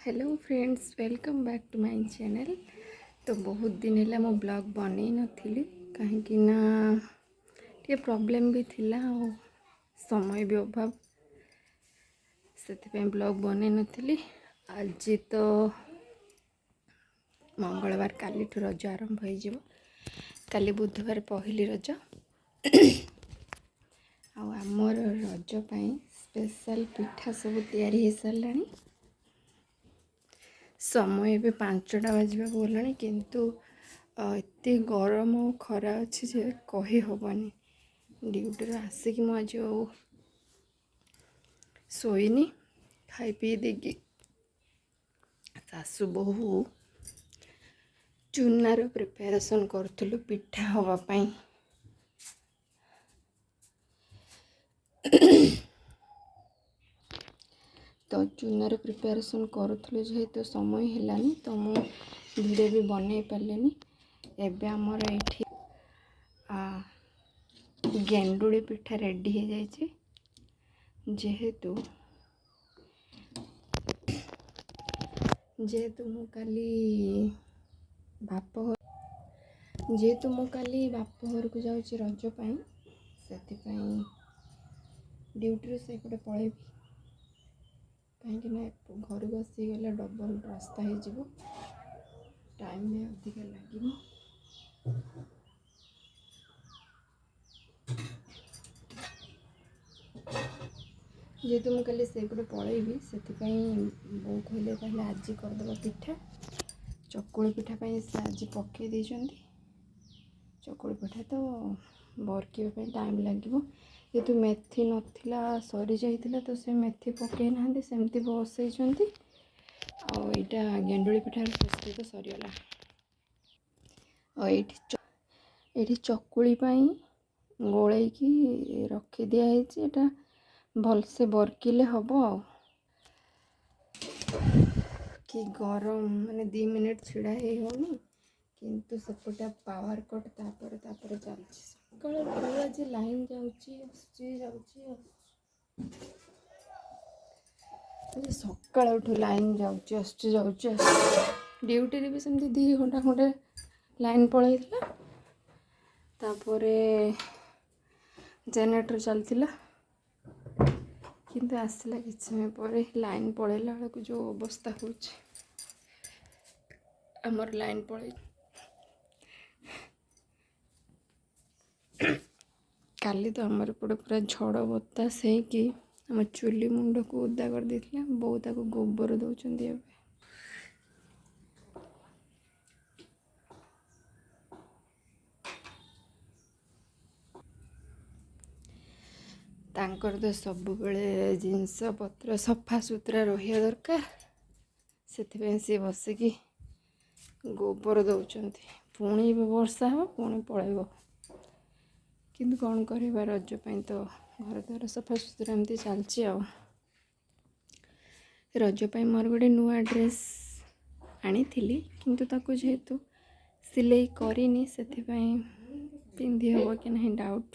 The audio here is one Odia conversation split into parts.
Hello friends, welcome back to my channel. ତ ବହୁତ ଦିନ ହେଲା ମୁଁ ବ୍ଲଗ୍ ବନେଇ ନଥିଲି, କାହିଁକି ନା ଟିକେ ପ୍ରୋବ୍ଲେମ୍ ବି ଥିଲା ଆଉ ସମୟ ବି ଅଭାବ, ସେଥିପାଇଁ ବ୍ଲଗ୍ ବନେଇ ନଥିଲି। ଆଜି ତ ମଙ୍ଗଳବାର, କାଲିଠୁ ରଜ ଆରମ୍ଭ ହେଇଯିବ। କାଲି ବୁଧବାର ପହିଲି ରଜ। ଆଉ ଆମର ରଜ ପାଇଁ ସ୍ପେଶାଲ୍ ପିଠା ସବୁ ତିଆରି ହେଇସାରିଲାଣି। ସମୟ ଏବେ 5ଟା ବାଜିବାକୁ ଗଲାଣି, କିନ୍ତୁ ଏତେ ଗରମ ଆଉ ଖରା ଅଛି ଯେ କହି ହେବନି। ଡ୍ୟୁଟିରୁ ଆସିକି ମୁଁ ଆଜି ଆଉ ଶୋଇନି। ଖାଇ ପିଇ ଦେଇକି ଶାଶୁ ବୋହୂ ଚୁନାର ପ୍ରିପାରେସନ୍ କରୁଥିଲୁ ପିଠା ହେବା ପାଇଁ। ତ ଚୁନାର ପ୍ରିପାରେସନ୍ କରୁଥିଲୁ ଯେହେତୁ ସମୟ ହେଲାନି, ତ ମୁଁ ଭିଡ଼ିଓ ବି ବନେଇ ପାରିଲିନି। ଏବେ ଆମର ଏଇଠି ଗେଣ୍ଡୁଳି ପିଠା ରେଡ଼ି ହେଇଯାଇଛି। ଯେହେତୁ ଯେହେତୁ ମୁଁ କାଲି ବାପ ଯେହେତୁ ମୁଁ କାଲି ବାପ ଘରକୁ ଯାଉଛି ରଜ ପାଇଁ, ସେଥିପାଇଁ ଡ୍ୟୁଟିରୁ ସେଇପଟେ ପଳେଇବି, କାହିଁକି ନା ଘରକୁ ଆସିଗଲେ ଡବଲ୍ ରାସ୍ତା ହେଇଯିବ, ଟାଇମ୍ ବି ଅଧିକା ଲାଗିବ। ଯେହେତୁ ମୁଁ କାଲି ସେଇପଟେ ପଳେଇବି, ସେଥିପାଇଁ ବୋଉ କହିଲେ ତାହେଲେ ଆଜି କରିଦେବା ପିଠା। ଚକୁଳି ପିଠା ପାଇଁ ସେ ଆଜି ପକେଇ ଦେଇଛନ୍ତି। ଚକୁଳି ପିଠା ତ ବରକିବା ପାଇଁ ଟାଇମ୍ ଲାଗିବ। ଯେହେତୁ ମେଥି ନଥିଲା, ସରିଯାଇଥିଲା, ତ ସେ ମେଥି ପକେଇ ନାହାନ୍ତି, ସେମିତି ବସେଇଛନ୍ତି। ଆଉ ଏଇଟା ଗେଣ୍ଡୁଳି ପିଠାର ପ୍ରସ୍ତୁତ ସରିଗଲା। ଆଉ ଏଇଠି ଚକୁଳି ପାଇଁ ଗୋଳେଇକି ରଖି ଦିଆହେଇଛି। ଏଇଟା ଭଲସେ ବରକିଲେ ହେବ। ଆଉ କି ଗରମ, ମାନେ 2 ମିନିଟ୍ ଛିଡ଼ା ହେଇ ହେଉନି, କିନ୍ତୁ ସେପଟେ ପାୱାର କଟ୍ ତାପରେ ତାପରେ ଚାଲିଛି। ସକାଳୁ ଆଜି ଲାଇନ୍ ଯାଉଛି ଆସୁଛି, ଯାଉଛି ଆସୁଛି। ଆଜି ସକାଳଠୁ ଲାଇନ୍ ଯାଉଛି ଆସୁଛି, ଯାଉଛି ଆସୁଛି। ଡ୍ୟୁଟିରେ ବି ସେମିତି 2 ଘଣ୍ଟା ଖଣ୍ଡେ ଲାଇନ୍ ପଳେଇଥିଲା, ତାପରେ ଜେନେରେଟର୍ ଚାଲିଥିଲା, କିନ୍ତୁ ଆସିଲା କିଛି ସମୟ ପରେ। ଲାଇନ୍ ପଳେଇଲା ବେଳକୁ ଯେଉଁ ଅବସ୍ଥା ହେଉଛି ଆମର, ଲାଇନ୍ ପଳେଇ କାଲି ତ ଆମର ଏପଟେ ପୁରା ଝଡ଼ ବତାସ ହେଇକି ଆମ ଚୁଲି ମୁଣ୍ଡକୁ ଓଦା କରିଦେଇଥିଲା। ବୋଉ ତାକୁ ଗୋବର ଦେଉଛନ୍ତି ଏବେ। ତାଙ୍କର ତ ସବୁବେଳେ ଜିନିଷପତ୍ର ସଫାସୁତୁରା ରହିବା ଦରକାର, ସେଥିପାଇଁ ସିଏ ବସିକି ଗୋବର ଦେଉଛନ୍ତି। ପୁଣି ଏବେ ବର୍ଷା ହେବ, ପୁଣି ପଳେଇବ। କିନ୍ତୁ କ'ଣ କରିବା, ରଜ ପାଇଁ ତ ଘର ଦ୍ୱାର ସଫାସୁତୁରା ଏମିତି ଚାଲିଛି। ଆଉ ରଜ ପାଇଁ ମୋର ଗୋଟେ ନୂଆ ଡ୍ରେସ୍ ଆଣିଥିଲି, କିନ୍ତୁ ତାକୁ ଯେହେତୁ ସିଲେଇ କରିନି, ସେଥିପାଇଁ ପିନ୍ଧି ହେବ କି ନାହିଁ ଡାଉଟ୍,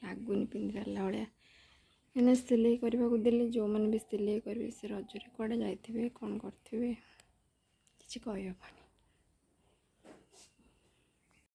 ଲାଗୁନି ପିନ୍ଧିପାରିଲା ଭଳିଆ। କାହିଁକିନା ସିଲେଇ କରିବାକୁ ଦେଲେ ଯେଉଁମାନେ ବି ସିଲେଇ କରିବେ, ସେ ରଜରେ କୁଆଡ଼େ ଯାଇଥିବେ, କ'ଣ କରିଥିବେ, କିଛି କହିହେବନି।